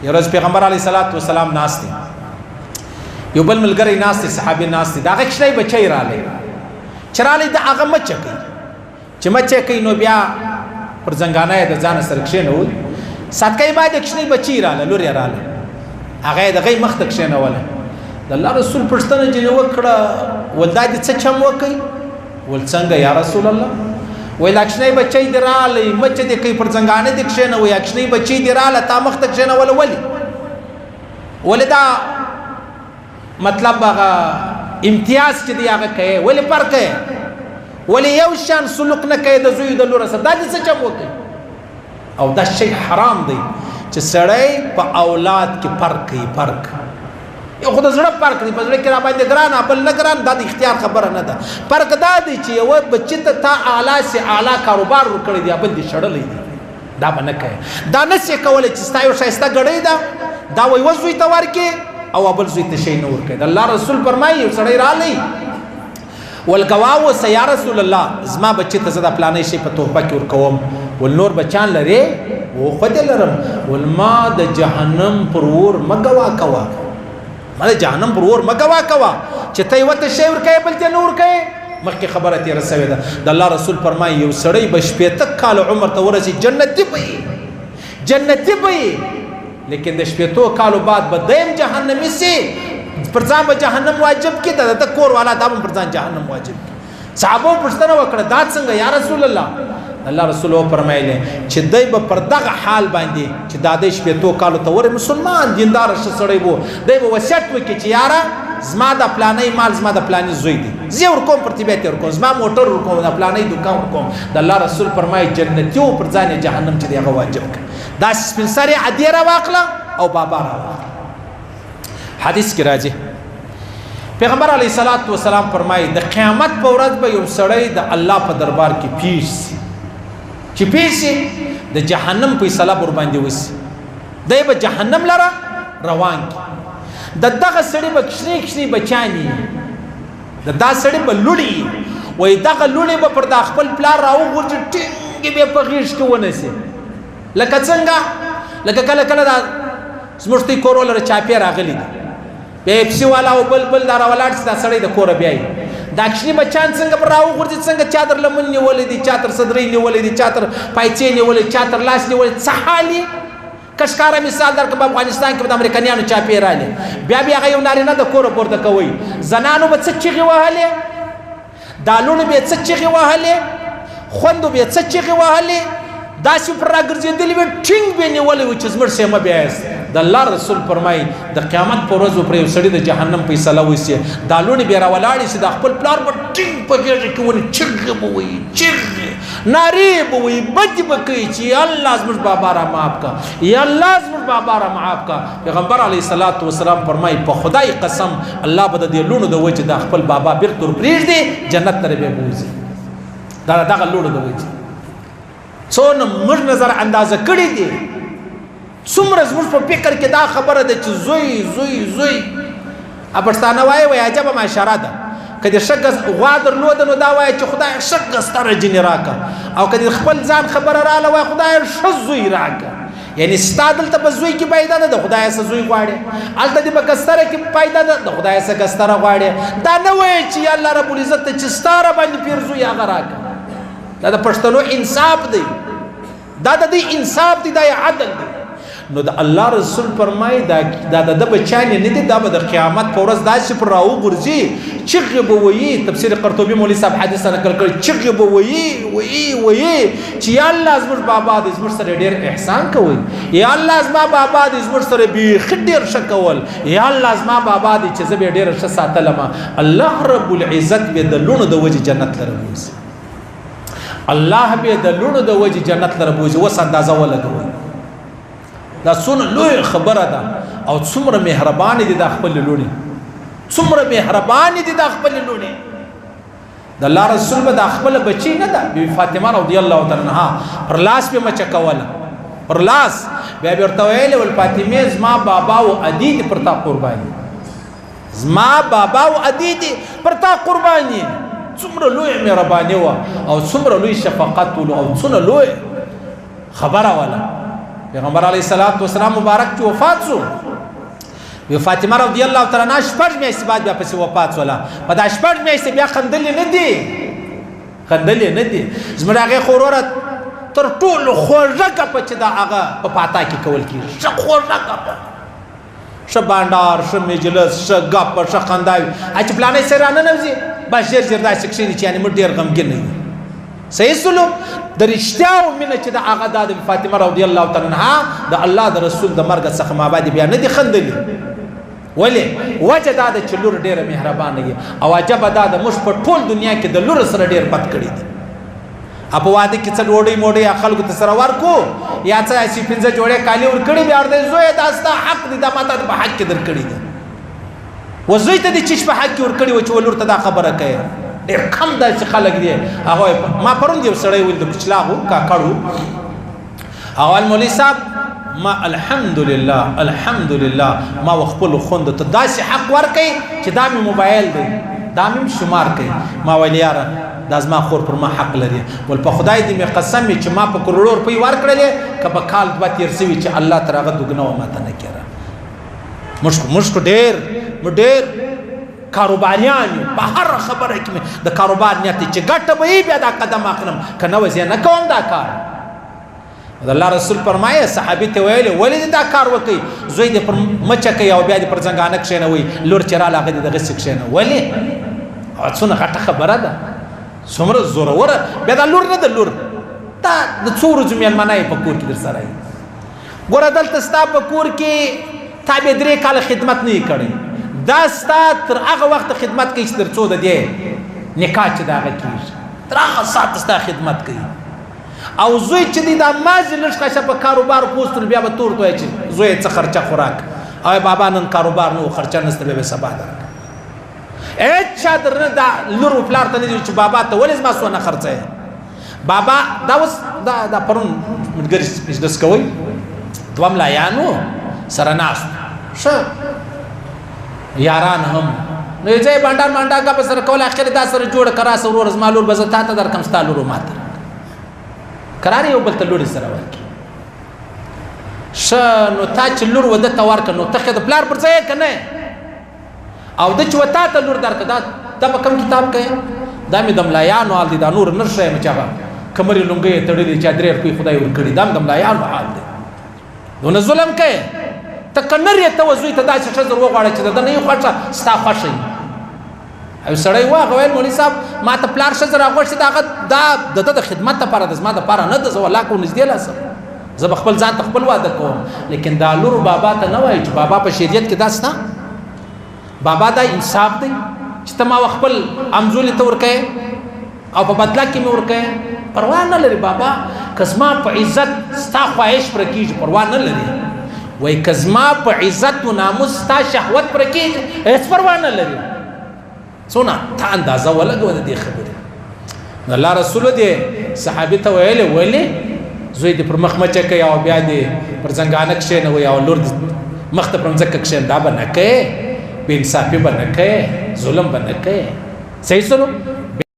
یو ورځ پیغمبر علیه الصلاۃ والسلام ناست دی، یو بل ملګری ناست دی، صحابي ناست دی، د هغه کوچنی بچی راغلی، چې راغلی د هغه مچه کوي، چې مچه کوي نو بیا پر ځنګانه یې د ځانه سره کښېنول. ساتکی باید کوچنی بچی راغله، لور یې راغله، هغه یې د هغې مخ ته کښېنوله. د الله رسول پوښتنه ځینې وکړه، ول دا دې څه چم وکړي؟ ول څنګه یا رسول الله؟ وایي دا کوچنی بچی دې راغلی، مچه دې کوي، پر ځنګانه دې کښېنوي، یا کوچنی بچی دې راغله تا مخ ته کښېنوله، ولې؟ ولې دا مطلب هغه امتیاز چې دی هغه کوې، ولې فرق کوې؟ ولې یو شان سلوک نه کوې د زوی د لور سره؟ دا دې څه چم وکړي؟ او دا شی حرام دی چې سړی په اولاد کې فرق کوي. فرق یو خو د زړه فرق دی، په زړه کې را باندې ګران بل نه ګران، دا د اختیار خبره نه ده. فرق دا دی چې یوه بچي ته تا اعلی سي اعلی کاروبار ورکړی دی، بل دې شړلی دی، دا به نه کوې. دا نه سې کولی چې ستا یو ښایسته ګړۍ ده، دا وایي یوه زوی ته ورکې او بل زوی ته شی نه ورکوي. د الله رسول فرمایي یو سړی راغلی، ول ګواه اوسه یا رسول الله، زما بچي ته زه د پلانۍ شی په تحفه کې ورکوم. ول نور بچیان لرې؟ و خو دې لرم. ول ما د جهنم پر اور مه ګواه کوه، ما د جهنم پر اور مه ګواه کوه چې ته یوه ته شی ورکوې بل ته نه ورکوې. مخکې خبره تېره سوې ده. د الله رسول فرمایي یو سړی به 60 کاله عمر ته ورسي، جنتي به یي، جنتي به یي، لیکن د 60 کالو بعد به دی هم جهنمي سي، پر ځان به جهنم واجب کړي، د ده کور والا دا به پر ځان جهنم واجب کړي. صحابو پوښتنه وکړه دا څنګه یا رسول الله؟ الله رسول وفرمایله چې دی به پر دغه حال باندې چې دا دی 60 کالو ته ورې مسلمان دیندار ښه سړی و، دی به وصیت وکړي چې یاره زما د پلانۍ مال زما د پلاني زوی دی، زه یې ورکوم، پر طبیعت یې ورکوم، زما موټر ورکوم، د پلانۍ دوکان ورکوم. د الله رسول فرمایي جنتي و پر ځان یې جهنم چې دی هغه واجب کړ. داسې سپین سرې ادې راواخله او بابا راواخله. حدیث کې راځي پیغمبر علیه الصلاۃ والسلام فرمایي د قیامت په ورځ به یو سړی د الله په دربار کې پیش سي، چې پیش سي د جهنم فیصله ورباندې وسي، دی به جهنم لره روان کړي. د دغه سړي به کوچني کوچني بچیان وي، د دا سړي به لوڼې وي، وایي دغه لوڼې به پر دا خپل پلار راوغورځي، ټینګې به یې په غېږ کې ونیسي. لکه څنګه؟ لکه کله کله دا زموږ تی کور ولره چاپې راغلي دي، بیا اف سي والا او بل بل دا راولاړ سي، دا سړی د کوره بیایي. دا کوچني بچیان څنګه پر راوغورځي، څنګه چا تر لمن نیولی دی، چا تر صدرۍ نیولی دی، چا تر پایڅې نیولی، چا تر لاس نیولی، څه حال یې؟ که ښکاره مثال درکړم، په افغانستان کې به د امریکنیانو چاپې رالې، بیا بیا هغه یو نارینه د کوره پورته کوئ، زنانو به څه چیغې وهلې، دا لوڼو به یې څه چیغې وهلې، خوندو به یې څه چیغې وهلې، داسې پر راګرځېدلي وي، ټینګ به یې نیولی و چې زموږ سیمه بیا یاست. د الله رسول فرمایي د قیامت پر ورځ به پر یو سړي د جهنم فیصله وسي، دا لوڼې بیا راولاړې سي، دا خپل پلار به ټینګ په غېږه کې ونیسي، چیغې به وهي، چیغې نارې به وهي، بدې به کوي چې یا الله زموږ بابا را معاف کړه، یا الله زموږ بابا را معاف کړه. پیغمبر علیه الصلاة والسلام فرمایي په خدای قسم الله به د دې لوڼو د وجې دا خپل بابا بېرته ورپرېږدي، جنت ته به بوځي. دا دغه لوڼو د وجې څونه موږ نظر اندازه کړي دي، څومره زموږ په فکر کې دا خبره ده چې زوی زوی زوی. پښتانه وایي وایي عجبه معاشره ده، که دې ښه غوا درلوده نو دا وایي چې خدای ښه ستره جینۍ راکړه، او که دې خپل ځان خبره راله وایي خدای ښه زوی راکړه. یعنی ستا دلته په زوی کې پیدا ده، د خدای څه زوی غواړي، هلته دې په کستره کې پیدا ده، د خدای څه کستره غواړي. دا نه وایي چې یا الله رب العزت ته چې ستا را باندې پیرزوی هغه راکړه. دا د پښتنو انصاف دی، دا د دوی انصاف دی، دا یې عدل دی. نو د الله رسول فرمایي دا د ده بچیان یې نه دي، دا به د قیامت په ورځ داسې پر راوغورځي، چغې به وهي. تفسیر قرطبي مولوي صاحب حدیث نقل کړی، چغې به وهي وهي وهي چې یا الله زموږ بابا دی، زموږ سره ډېر احسان کوي، یا الله زما بابا دی، زموږ سره بیخي ډېر ښه کول، یا الله زما بابا دی چې زه به یې ډېره ښه ساتلم. الله رب العزت به د لوڼو د وجې جنت لره بوځي، الله به د لوڼو د وجې جنت لره بوځي. اوس اندازه ولګوئ دا څونه لویه خبره ده، او څومره مهربانې دي دا خپلې لوڼې، څومره مهربانې دي دا خپلې لوڼې. د الله رسول به دا خپله بچی نه ده، بي بي فاطمه رضی الله تعالی عنها پر لاس به مچه کوله، پر لاس بیا به ورته ویلې ول فاطمې زما بابا او ادي دې پر تا قرباني، زما بابا او ادي دې پر تا قرباني. څومره لویه مهرباني وه، او څومره لوی شفقت و، او څونه لوی خبره وله. پیغمبر علیه الصلاة والسلام مبارک چې وفات شو، وی فاطمه رضی الله تعالی عنها شپږ میاشتې بعد بیا پسې وفات شوله. په دا شپږ میاشتې بیا خندلې نه دي، خندلې نه دي. زموږ هغې خو وروره تر ټولو خوږه ګپه چې دا هغه په پاتا کې کول کېږي، ښه خوږه ګپه، ښه بانډار، ښه مجلس، ښه ګپه، ښه خندا وي. چې پلانی سړی راننوځي بس ژر ژر داسې کښېني چې یعنې موږ ډېر غمګین یو. صحیح سلو د رښتیاو مینه چې د هغه دا د فاطمه رضی الله تعالی عنها د الله د رسول د مرګ څخه ما بعد بیا نه دي خندلي. ولې؟ وجه دا ده چې لور ډېره مهربانه وي، او عجبه دا ده موږ په ټول دنیا کې د لور سره ډېر بد کړي دي. په واده کې څه ډوډۍ موډۍ خلکو ته سره ورکو، یا څه هسې پنځه جوړې کالي ورکړي، بیا ورته زویه دا ستا حق دی، دا ما ته په حق کې درکړي دي. و زوی ته دې چیش په حق کې ورکړي و چې ولور ته دا خبره کوې. ډېر کم داسې خلک دي. هغه ما پرون یو سړی ولید، د کچلاغ و، کاکړ و. هغه ویل مولوي صاحب ما الحمدلله الحمدلله ما و خپلو خوندو ته داسې حق ورکړي چې دا مې موبایل دی، دا مې هم شمار کوي. ما ویل یاره دا زما خور پر ما حق لري، ول په خدای دې مې قسم وي چې ما په کروړو روپۍ ورکړلې، که به کال دوه تېر سوي چې الله تر هغه دوګنه وه ماته نه کېره. موږ خو ډېر، موږ ډېر کاروباریان یو، په هره خبره کې مې د کاروبار نیت دی چې ګټه به یې بیا دا قدم اخلم، که نه وه زه نه کوم دا کار. د الله رسول فرمایي صحابي ته ویلې ولې دې دا کار وکړي؟ زوی دې پر مچه کوي او بیا دې پر ځنګانه کښېنوي، لور چې راله هغه دې دغسې کښېنوي. ولې؟ او څونه غټه خبره ده، څومره زوروره. بیا دا لور نه ده، لور دا د څو ورځو مېلمنه یې په کور کې در سره وي. ګوره دلته ستا په کور کې تا بیا 3 کاله خدمت نه یې کړی، دا ستا تر هغه وخته خدمت کوي چې تر څو د دې نکاح چې د هغه کېږي، تر هغه ساعته ستا خدمت کوي. او زوی چې دی دا مازې لږ خشه په کاروبار پوست نو بیا به تور توی چې زوی یې څه خرچه خوراک، او بابا نن کاروبار نه و خرچه نشته، بیا به سبا درکړه. هېچا درنه دا لور و پلار ته نه دي چې بابا ته ولې زما څونه خرڅه یې. بابا دا اوس دا پرون ملګري مجلس کوئ، دوه ملایانو سره ناست، ښه یاران هم، نو یې ځای بانډار مانډار ګپه سره کوله، اخر دا سره جوړه کړه، راسه وروره زما لور به زه تا ته درکړم، ستا لور ما ته راکړه. قرار یو بل ته لورې سره ورکړي. ښه نو تا چې لور و ده ته ورکړه نو ته خو د پلار پر ځای یې که نه؟ او ده چې و تا ته لور درکړه، دا په کوم کتاب کې؟ دا مې د ملایانو حال دی، دا نور نه ښیم چې هغه کمرې لونګۍ یې تړلې چې 3 روپۍ خدای ورکړي، دا مې د ملایانو حال دی. نو نه ظلم کوې ته، که نر یې ته و زوی ته داسې ښځه وغواړه چې د ده نه یې خوښه ستا خوښه وي. او سړی وه، هغه ویل مولوي صاحب ما ته پلار ښځه راغوښتې ده، هغه دا د ده د خدمت لپاره ده، زما دپاره نه ده، زه والله که ورنږدې لا شم زه به خپل ځان ته خپل واده کوم. لیکن دا لور بابا ته نه وایي چې بابا په شریعت کې دا سته، بابا دا انصاف دی چې ته ما خپل همزولي ته ورکوې او په بدله کې مې ورکوې، پروا نه لري بابا که زما په عزت ستا خواهش پر کېږي پروا نه لري. وایي که زما په عزت و ناموس ستا شهوت پر کېږي هېڅ پروا نه لري. څونه تا اندازه ولګوه د دې خبرې. نو الله رسول دې صحابي ته ویلې ولې زوی دې پر مخ مچه کوي او بیا دې پر ځنګانه کښېنوي او لور دې مخ ته پر مځکه کښېنوي، دا به نه کوې، بې انصافي به نه کوې، ظلم به نه کوې. صحیح سلو؟